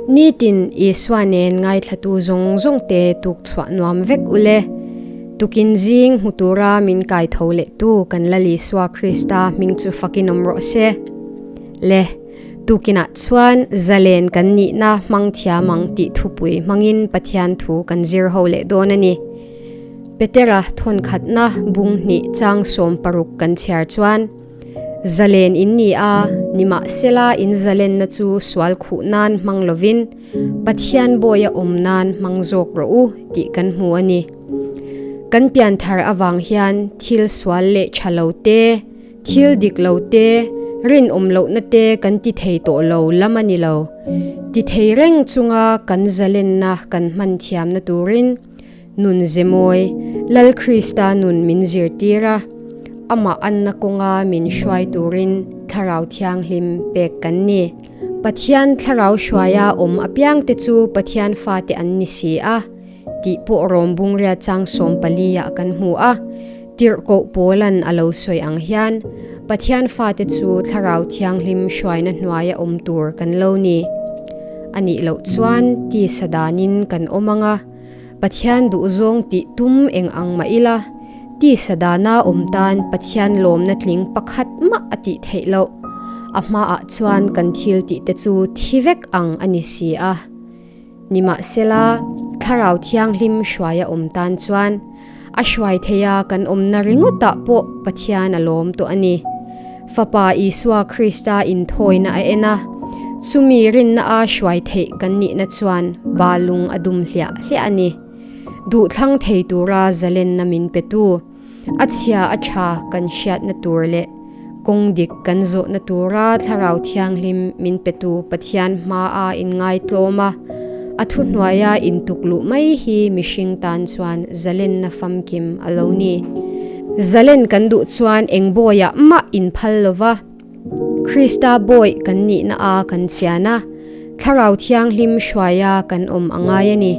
Nitin Isua nen ngaithlatu zawng zawng te tuk chhuah nuam vek ule. Tukin zing hmu tura min kai tho leh tu kan Lal Isua Krista hming chu fakin awm rawh se. Le, tukinah chuan zalen kan nihna hmang thiam ang tih thupui hmangin Pathian thu kan zir ho leh dawn a ni. Petera thawnkhatna bung hnih chang 60 kan chhiar chuan, Zalen in ni a, nimahsela in zalenna chu sual khuh nan hmang lovin Pathian bawia awm nan hmang zawk rawh u tih kan hmu a ni. Kan pianthar avang hian thil sual leh tha lo te, thil dik lo te, rinawm lohna te kan ti thei tawh lo lam a ni lo. Ti thei reng chunga kan zalenna kan hman thiamna turin Nun zemawi, Lal Krista nun min zirtir a, amah anna kawnga min hruai turin Thlarau Thianghlim pek kan ni. Pathian Thlarau hruaia awm apiangte chu Pathian fate an ni si a, tih pawh Rom Bungria chang 14 ah kan hmu a. Tirhkoh Paulan a lo sawi ang hian, Pathian fate chu Thlarau Thianghlim hruaina hnuaia awm tur kan lo ni. A nih loh chuan tisa danin kan awm ang a. Pathian duhzawng tih tum eng ang mah ila, tisa dana awm tan Pathian lawmna tling pakhat mah a tih theih loh. A hmaah chuan kan thil tih te chu thi vek ang a ni si a. Nimahsela, Thlarau Thianghlim hruaia awm tan chuan a hruai theia kan awmna ringawtah pawh Pathian a lawm tawh a ni. Fapa Isua Krista inthawina a en a, chumi rinna a hruai theih kan nihna chuan ba lung a dum hliah hliah a ni. Duhthlang thei tura zalenna min petu, a chhia a tha kan hriatna tur leh kawng dik kan zawhna tura Thlarau Thianghlim min petu Pathian hmaa inngaitlawm a, a thuhnuaia intukluh mai hi mihring tan chuan zalenna famkim a lo ni. Zalen kan duh chuan eng bawiah mah inphal lo va, Krista bawi kan nihna a kan chian a, Thlarau Thianghlim hruaia kan awm a ngai a ni.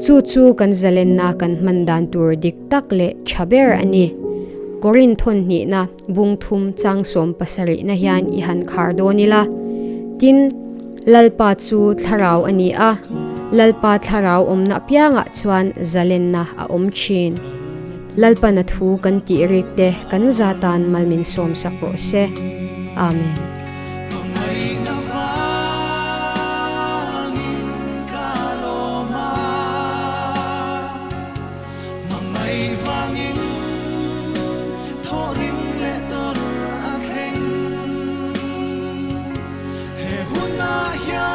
Chu chu kan zalenna kan hman dan tur dik tak leh tha ber a ni. Korin thawn hnihna bung thum chang 70 na hian i han khar dawn ila. Tin, Lalpa chu Thlarau a ni a, Lalpa Thlarau awmna apiangah chuan zalenna a awm thin. Lalpan a thu kan tih rik te kan za tan mal min sawm sak rawh se. Amen. He hunah hian.